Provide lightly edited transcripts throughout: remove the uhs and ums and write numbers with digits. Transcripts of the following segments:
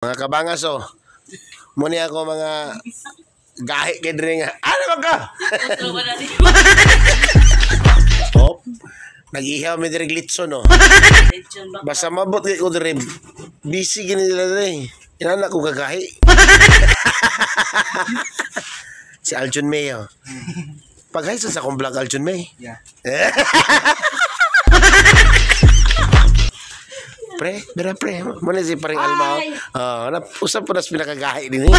Mga kabangas oh. Muni ako mga gahi kay diri nga. Ano ba ka? Oh. Nag-ihaw mi diri litson oh. Basta mabot kay ko diri. Busy gini nila diri. Inana ko kagahi. Si Aljun May oh. Paghay sa akong vlog, Aljun May. Yeah. Pre, bira pre. Muna si paring Alma. Oh, usap po nas pinakagahi din eh.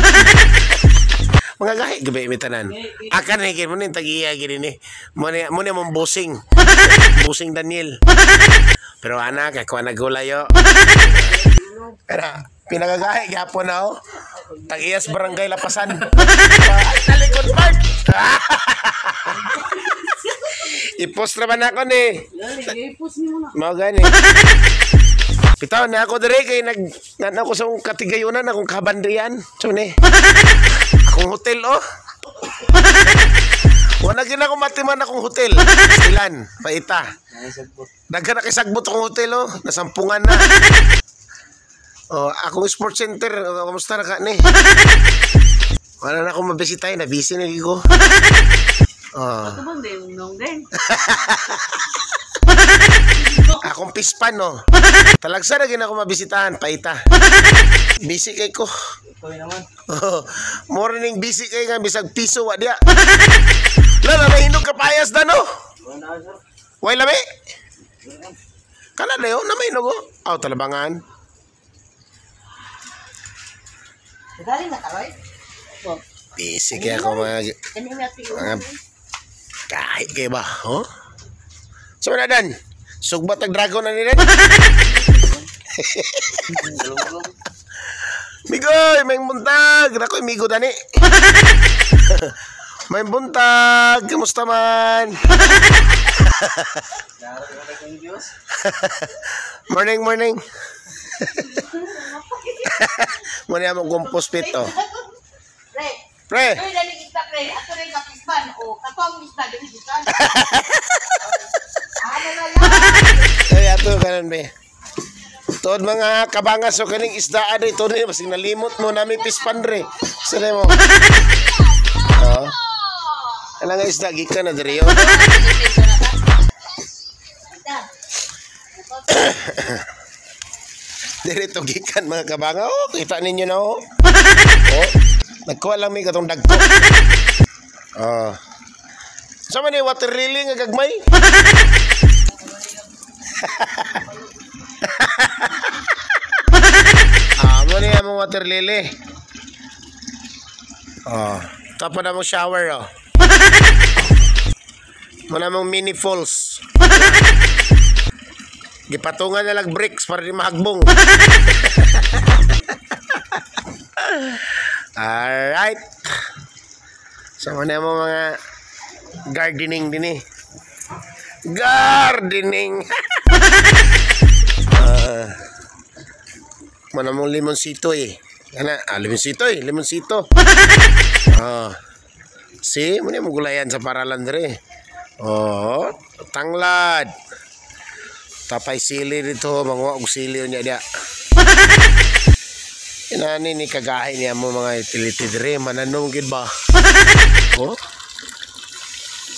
Mga gahi, gabi mi tanan. Akan eh, mo ni tagiya gini ni. Mo ni mong busing. Busing Daniel. Pero anak, kay kuha nagulayo. Pero pinakagahi gyapon na oh. Tagiyas barangay Lapasan. Ay, talikod part. I-post na ba na ako ni? I-post niyo na. Mao gani. Bitaw na ako dire kay nag nana ko sa akong katigayunan, akong kabandrian. So ni. Akong hotel oh. Wala gid ako matiman akong hotel. Ilan, paita. Daghan na kay sagbot akong hotel oh, nasampungan na. Oh, akong sports center, oh, kamusta na ka ni? Wala na akong mabisitay, na busy na ko. Oh. Ato ba hindi nong din? Akong pispan no. Talagsa na gina ako mabisitahan, paita. Busy kay ko. Ikaw naman. Oh, morning busy kay nga bisag piso wa diya. Lala na hinog kapayas na no. Wala na sir. Way lami. Kana na yun, na may hinog oh. Aw talabangan. Galing na karoy? Busy kay ako mga mga kahit kay ba, oh? So na dan. Sugbat ang dragon na nila. Migoy, may buntag. Nako, migo dani. May buntag. Kamusta man? Morning, morning. Muna mo compost pit oh. Pre. Pre. Uy, dali kita pre. Ato rin kapispan o katong isda dili gikan. Ano na lang. Ay, ato kanon be. Tuod mga kabangas o kaning isda aday to ni basig nalimot mo nami pispan re. Sa mo. Oh. Ala nga isda gikan na diri oh. Diri to gikan mga kabanga oh, kita ninyo na oh. Oh, nagkuha lang mi katong dagko. Oh. Sa man ni water lily nga gagmay? Ah, mo ni among water lily. Oh, tapo na mong shower oh. Mo na mong mini falls. Gipatungan na lang bricks para di mahagbong. Alright. So mo na mong mga gardening din eh. Gardening. Mana mong limonsito eh. Ana, limonsito eh, limonsito. Ah. See, muna mong gulayan sa paralan dire. Oh, tanglad. Tapay sili dito, manguha og sili unya dia. Inani ni kagahi niya mo mga utility dire, mananong gid ba? Oh.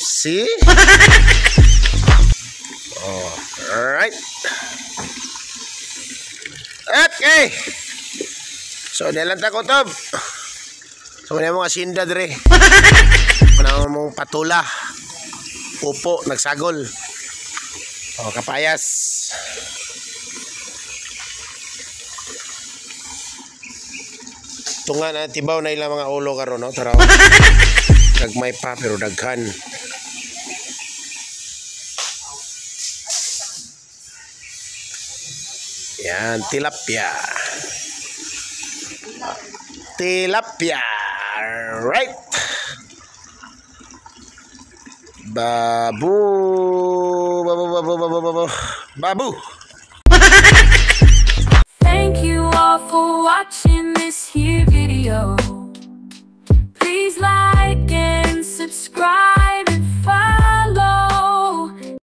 See? Oh, alright. Okay. So, nilang ta kutob. So, muna mong asinda dire. Muna mong patula. Upo, nagsagol. O, kapayas. Tunga na, tibaw na ilang mga ulo karon no? Tara. Gagmay pa, pero daghan. Yan, tilapia. Tilapia. Right. Babu. Babu, babu, babu, babu. Babu. Thank you all for watching this here video. Please like and subscribe.